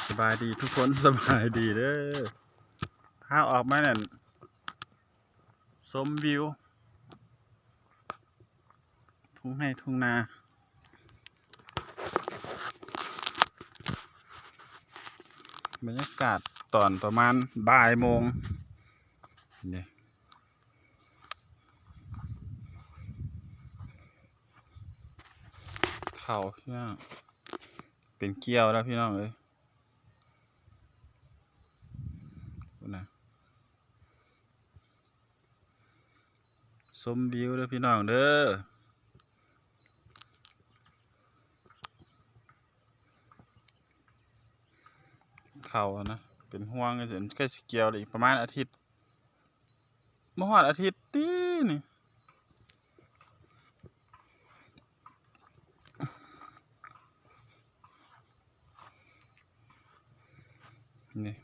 ສະບາຍດີທຸກຄົນ ສະບາຍດີເດີ ພາອອກມານັ້ນ ຊົມວິວ ທົ່ງໄຮ່ທົ່ງນາ ບັນຍາກາດຕອນປະມານບ່າຍໂມງນີ້ ເຂົ້າ ເປັນກ່ຽວແລ້ວພີ່ນ້ອງເອີຍ ພຸ້ນນະ ຊົມວິວເດີພີ່ນ້ອງເດີ ເຂົ້ານະ ເປັນຮວງ ໃກ້ຊິກ່ຽວແລ້ວ ອີກປະມານອາທິດ ບໍ່ຮອດອາທິດຕິນີ້ ນີ້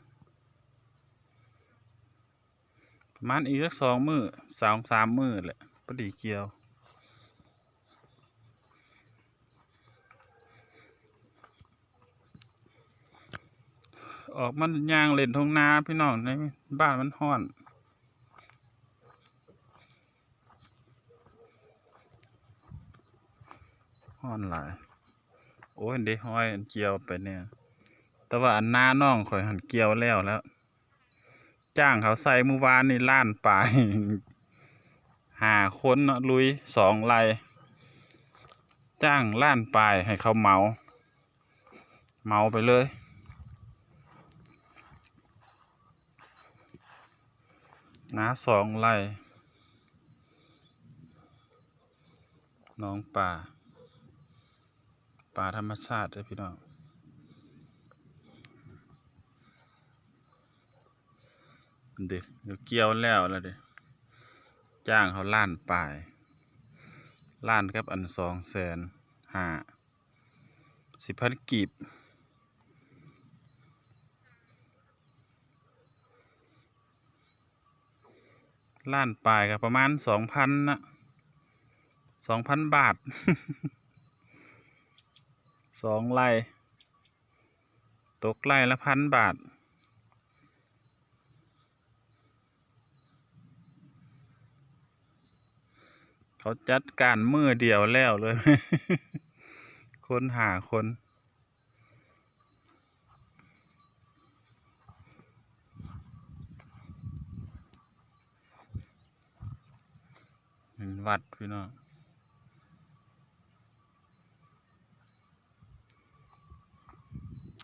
ປະມານອີກຈັກສອງມື້ ສອງສາມມື້ແຫຼະ ພໍດີກ່ຽວ. ອອກມາຍ່າງເລ່ນທົ່ງນາພີ່ນ້ອງ ໃນບ້ານມັນຮ້ອນ ຮ້ອນຫຼາຍ. ໂອ້ຍ ເດ ຮອຍອັນກ່ຽວໄປແດ່ ແຕ່ວ່າອັນນານ້ອງຂ້ອຍຫັ້ນກ່ຽວແລ້ວ ແລ້ວ ຈ້າງເຂົາໃສ່ມື້ວານນີ້ລ້ານປາຍ ຫ້າຄົນເນາະ ລຸຍສອງໄຮ່ ຈ້າງລ້ານປາຍໃຫ້ເຂົາເໝົາ ເໝົາໄປເລີຍ ນາສອງໄຮ່ ໜອງປາ ປາທຳມະຊາດເດີພີ່ນ້ອງ ເດ ກ່ຽວແລ້ວລະເດ ຈ້າງເຂົາລ້ານປາຍ ລ້ານກັບອັນສອງແສນຫ້າ ສິບພັນກີບ. ລ້ານປາຍກໍປະມານສອງພັນນະ ສອງພັນບາດ ສອງໄຮ່ ຕົກໄຮ່ລະພັນບາດ ເຂົາຈັດການມື້ດຽວແລ້ວເລີຍ ຄົນຫ້າຄົນ. ເປັນວັດພີ່ນ້ອງ